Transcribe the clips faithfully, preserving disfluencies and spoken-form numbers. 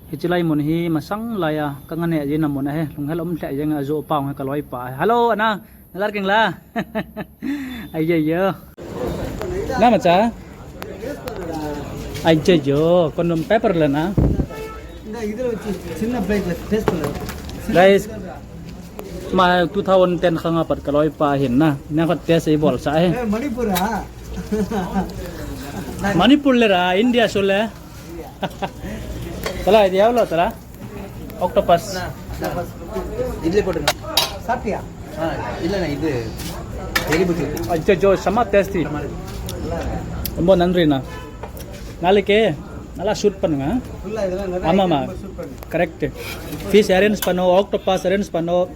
Hiche lai mun hi masang laiya ka ngan e jing na mun ahi, lunghel um lheh jeng a, ajo pau hi ka loipa ahi. Hello, Ana. Nalar keng la. Ai ye ye. Na macha. Ai ye ye. Kon nom paper le na. Guys, ma two thousand ten khanga pat ka loipa hin na. Na khat test ei bol sa ahi. Manipur le ra, India sule. Tala, idu evlo tala? Octopus. Idle potu. Satya. Ha, illa na idu. Very good. Ai ye ye, sama tasty. Romba nanri na. Nalai ke, nala shoot panunga. Ama ma. Correct. Fish arrange pano, octopus arrange pano.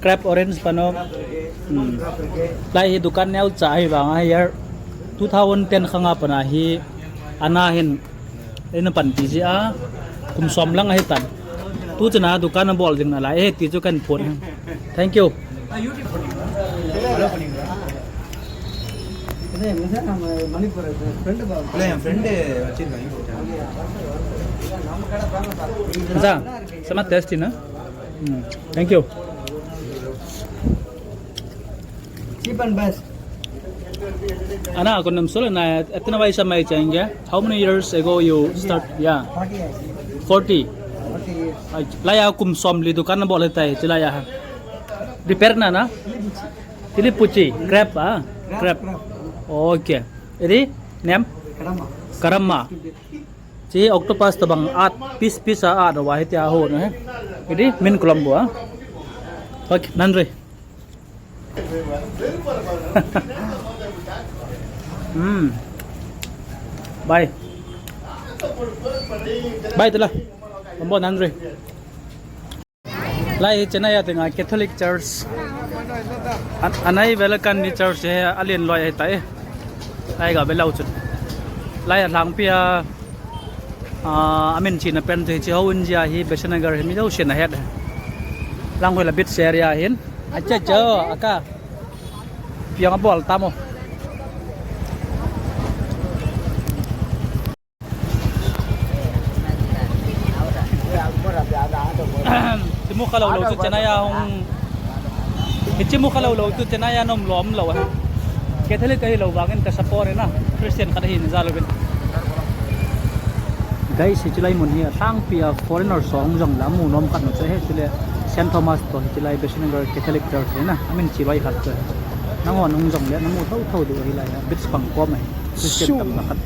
Crab arrange pano. Hmm. Lai hi dukan neocha ahi vang ahi yar. Two thousand ten khanga pat ahi. Ana hin. Ina panpi jia. Kum som lang ahi tan. Tu chana dukan abol jing nalai e ti chu kan phon. Thank you. Friend. Sama tasty na. Hmm. Thank you. Cheap and best. Ana, kon nom sule na, itna paisa mein chahenge? How many years ago you start? Yeah. Forty. Forty years. Laiya kum som li dukan bol tai, chilaiya. Repair na na? Tilipuchi. Crab, ah? Crab. Okay. Iri, nem? Karama. Karama. Chi octopus tabang at, piece piece a at wa hitia ho no he. Iri, min Colombo, ah? Okay, nanri. Hmm. Bye. Bye tala. Romba nanri. Lai hi Chennai a dinga Catholic Church. An, anai vela kan ni church he alen loi ahi tai. Lai ga belou chu. Lai a lhangpi a, a, amin china pen chu hiche ho in jia hi Besant Nagar hi mi jousen ahet. Lang hoi la beach area hin. Acha cha aka. Piang abol tamo. Hiche mu kha lou lou chu Chennai a hung. Hiche mu kha lou lou chu Chennai a nom lom lou a. Catholic ahi lou vangin ka support e na. Christian khat ahi na jal uvin. Guys, hiche lai mun hi alhangpi a foreigner ho hung jong le amu nom khat na chu ahi, chule Saint Thomas toh hiche lai Besant Nagar Catholic Church ahi na. Amin chi loi khat chu. Nanghon hung jong le namu thotho diu ahi lai a. Beach pang kom ahi. Christian tamna khat.